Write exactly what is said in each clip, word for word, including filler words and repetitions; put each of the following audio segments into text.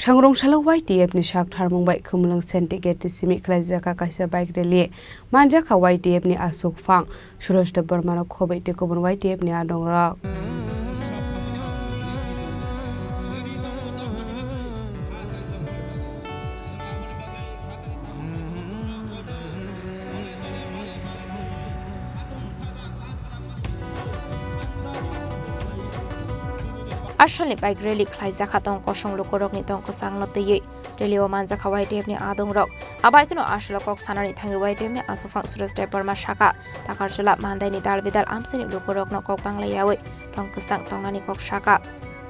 Thangrong salo Y T F ni sak tharmung bai Khumulwng Syndicate ni simi khlaijak kha kaisa bike rally. Manjak kha Y T F ni aswk phang Suraj Debbarma no khobwi tei kubun Y T F ni adong rok. Asalni bike rally khlaijak kha tong kosong lukurokni tong kwchangno twiwi. Rally o manjak kha Y T F ni adong rok. A bike no asalo kok sanani thangwi Y T F ni aswk phang Suraj Debbarma saka, Takarjala Mandai ni dal bidal amchaini lukurokno kok bangla yawi tong kwchang tongnani kok saka.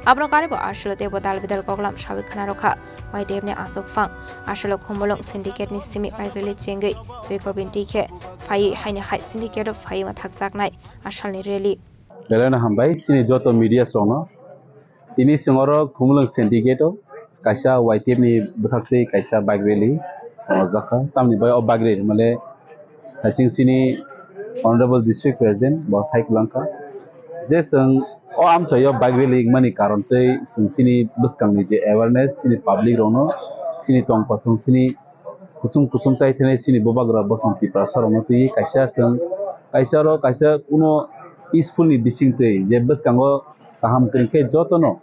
Abono karibo asalo teibo dal bidal koklam sawi khna rwkha. Y T F ni aswk phang asalo Khumulwng Syndicate ni simi bike rally chengwi Joy Govind T khe phaiwi haini hai Syndicate o phaiwi mathakjaknai asalni rally. Belai no hambai chini joto media rokno. Tini chwng oro Khumulwng Syndicate o kaisa Y T F ni bwkhak twi kaisa bike rally swngjak kha. Tamni bai o bike rally hwnmale hasing chini Honorable District President bo sai kwlang kha. Je chwng o amchaio bike rally wngmani karon tei chwng chini bwskangni je awareness chini public rokno chini tong kosong chini kusum kusum chai thenai chini bubagra bosong Tiprasa rokno twi kaisa chwng kaisa oro kaisa kuno peaceful ni bising twi je bwskango kaham kwrwng khe jotono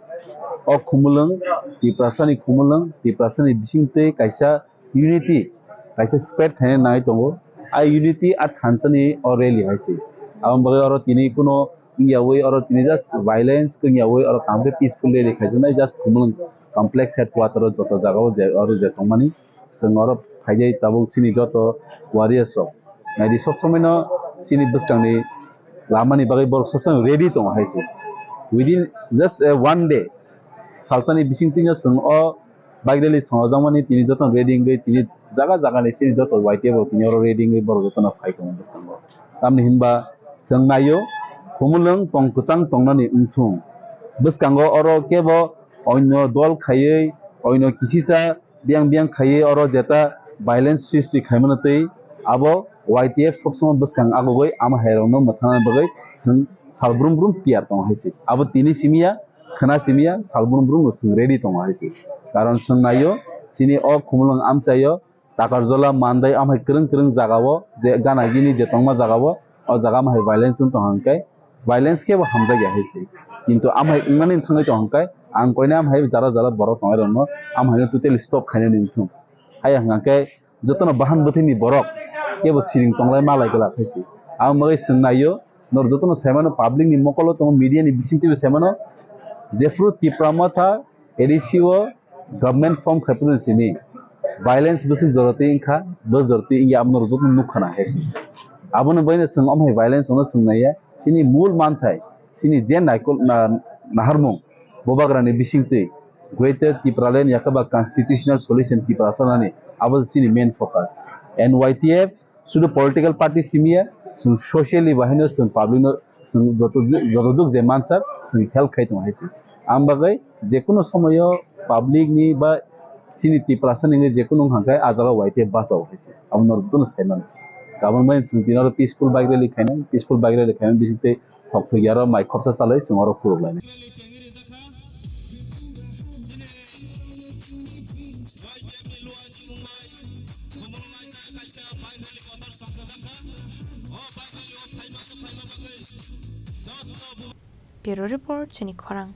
o Khumulwng Tiprasa ni Khumulwng Tiprasa ni bising twi kaisa unity kaisa spread khaina nai tongo. A unity a thansa ni o rally hai se. Aboni bagwi oro tini kuno wngyawi oro tini just violence wngyawi oro kaham khe peaceful rally khaijaknai just Khumulwng complex headquarter o joto jagao je oro je tongmani. Chwng oro phaijai tabuk chini joto warriors rok. Naidi sob somoi no chini bwskangni lamani bagwi borok sob somoi ready tongo hai se. Within just a one day, salsani bising twino chwng o bike rally swngojakmani tini jotono ready wngwi tini jaga jagani chini joto Y T F rok tini oro ready wngwi borok jotono phai tongo bwskango. Tamni hinba chwng naio Khumulwng tong kwchang tongnani wngthung. Bwskango oro kebo oino dol khaiwi oino kisisa biyang biyang khaiwi oro jeta violence sristi khaimano tei abo Y T F sob somoi bwskang agugwi ama hairokno mwthangna bagwi chwng sal brum brum tiyar tongo hai se. Abo tini simi ya, khwna simi ya, sal brum brum no chwng ready tongo hai se. Karon chwng naio chini o Khumulwng amchaio Takarjala Mandai amhai kwrwng kwrwng jagao je gana gini je tongma jagao o jaga amhai violence wng tong hwnkhe violence khe bo hamjakya hai se. Kintu amhai wngmani thangwi tong hwnkhe ang koinai amhai jara jara borok tongnai rokno amhaino totally stop khainani wngthung. Haiya hwnkhe jotono bahan bwthwini borok kebo siring tonglai malai glak hai se. Ang bagwi chwng naio norok jotono saimano public ni mokolo tongo media ni bisingtwibo saimano jephru Tipra Motha A D C o government form khai phuru simi violence bwswk jorotwi wngkha, bwswk jorotwi wngya abono rwjak nukha na hai se. Abono baino chwng omo hai violence ono chwng naiya, chini mul manthai, chini je naikol na-, naharmung, bubagrani bisingtwi Greater Tipraland yakaba constitutional solution Tiprasa nani abo chini main focus. And Y T F Sudu political party simiya, chwng socially bahaino chwng public no chwng joto ju-, joto juk je mansa chwng help khai tongo hai se. Ang bagwi jekunu somoyo public ni ba chini Tiprasa ni jekunu wngkha khe ah jaga Y T F bachao hai se. Abo norok jotono sai mano. Kabang bai chwng tini oro peaceful bike rally khainai, peaceful bike rally khainai bising tei thok thok ya oro mai khopsa chalai chwng oro khuluk lainai. Bureau Report, chini khorang.